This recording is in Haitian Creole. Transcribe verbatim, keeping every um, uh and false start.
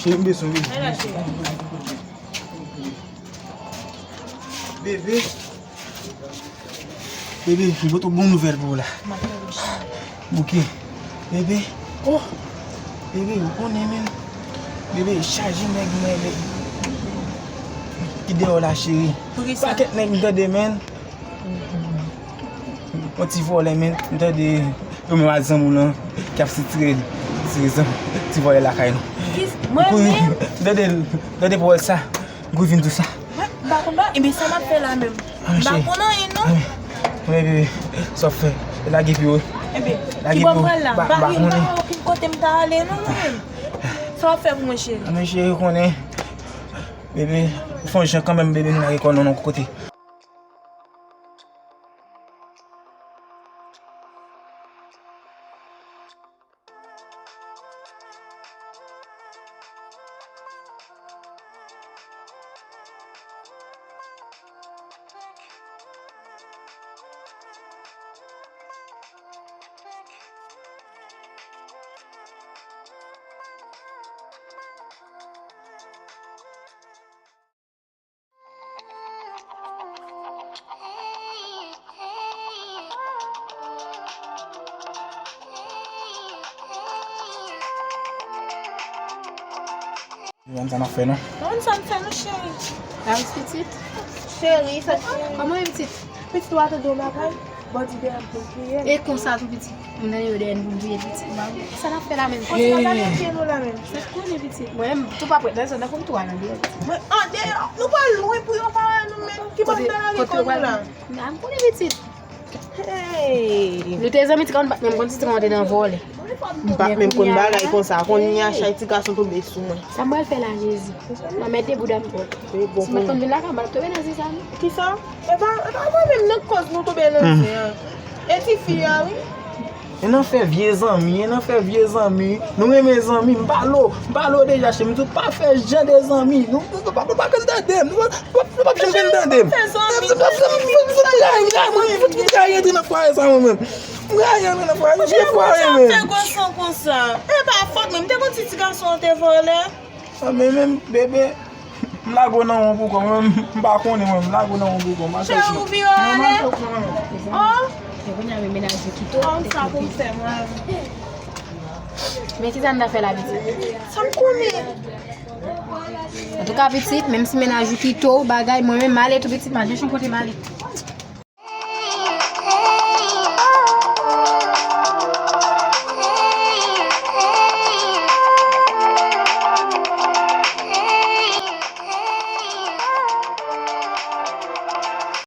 M bezwen vin. Bebe. Bebe, m pote bon nouvèl pou ou la. Bouke. Bebe. Oh. Bebe, ou konnen, men. Bebe, chaje nèg mwen, men. Ki deyò la, cheri. Pakèt nèg m tande, men. Yon ti vòlè, men, m tande yo menm ak zanmi w lan k ap sitire, sitire zam, ti vòlè lakay nou. Mwen menm? M tande, m tande pawòl sa, m kouri vin di w sa. Mwen, m pa konn pa, ebyen sa m ap fè la menm. M pa konn anyen non. Ebyen, sa w ap fè, lage pye w. Ebyen, ki bò m pral la? M pa gen okenn kote m ta ale non mwen menm. Sa w ap fè pou mwen, cheri? Ebyen, cheri, konnen, bebe, ou fè yon jan kanmenm, bebe, nou lage kò nou nan yon kote. Mwen sa n ap fè non. Mwen sa m fè non cheri. Laris pitit. Cheri, sa cheri. Kòman w ye pitit? Pitit ou a tande yon bagay? Bòdi de ap kriye. E konsa tou pitit. M tande yo dèyè n pou m touye pitit. Sa n ap fè la menm? Konsa n ap touye nou la menm. Sa k konnen pitit? Mwen menm tou pa prèt nan zòn nan pou m tou al andeyò pitit. Mwen andeyò? Nou pral lwen pou yo pa wè nou menm. Ki bòt nan lage kò nou la? M konnen pitit. Hey! Nou te zanmi ti kan, m pa t menm konn si ti kan te nan vòlè. M pa t menm konn bagay konsa. Kounye a chay ti gason tonbe sou mwen. Sa m pral fè la Jezi? Mwen mete bouda m twòp. Si m pa t konn vin lakay m pa t ap tonbe nan zen sa non. Kisa? E pa, e pa mwen menm nan k kòz nou tonbe nan zen an. E tifi a wi. E nan fè vye zanmi, e nan fè vye zanmi. Nou renmen zanmi, m pale w, m pale w deja cheri, m di w pa fè jan de zanmi. Nou, nou pa, nou pa konn tande m, nou pa, nou p ap janm konn tande m. M rayi, m rayi, m rayi, m rayi antre nan fwaye sa mwen menm. M rayi antre nan fwaye, vye fwaye menm. Fè gwo san konsa. E pa fòt mwen, m te konn si ti gason an te vòlè. A men menm, bebe, m lage w nan won pou kò mwen, m pa konnen mwen, m lage w nan won pou kò m. Cheri, ou vire ale. Oh. E kounye a men menaj ou kite w. Oh, sa pou m fè mwen. Men kisa n ta fè la pitit? Sa m konnen. Antouka pitit, menm si menaj ou kite w, bagay, mwen menm m ale tou pitit, m al chèche yon kote m ale.